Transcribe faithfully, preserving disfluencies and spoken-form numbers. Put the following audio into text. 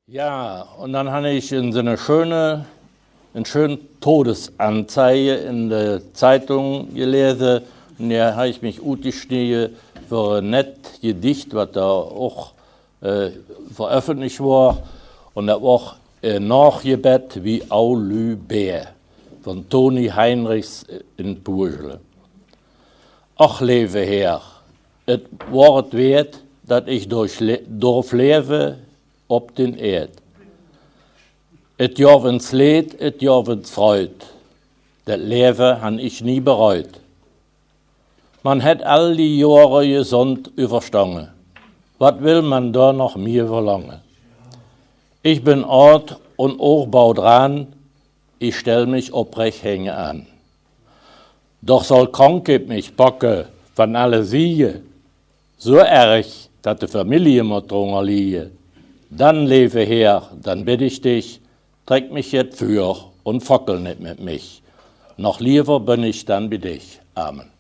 Ja, und dann han ich in so eine schöne, eine schöne Todesanzeige in der Zeitung gelesen. Und da habe ich mich utgeschnitten für ein nett Gedicht, was da auch äh, veröffentlicht war. Und das war äh, Nachgebet wie Aulü Bär von Toni Heinrichs in Burgele. Ach, leve Herr, et war et wert, dat ich durch le dorf leve op den Erd. Et jov ens Leed, et jov ens Freud, dat Leve han ich nie bereut. Man hett all die Johre gesund überstange. Wat will man da noch mehr verlange? Ich bin ort und auch bau dran, ich stell mich oprech hänge an. Doch soll Krankheit mich packe von alle Siege, so ärg, dat de Familie mot drunger liege, dann, leve Herr, dann bitt ich dich, treck mich jet vör und fackel net mit mich. Noch lieber bin ich dann bi dich. Amen.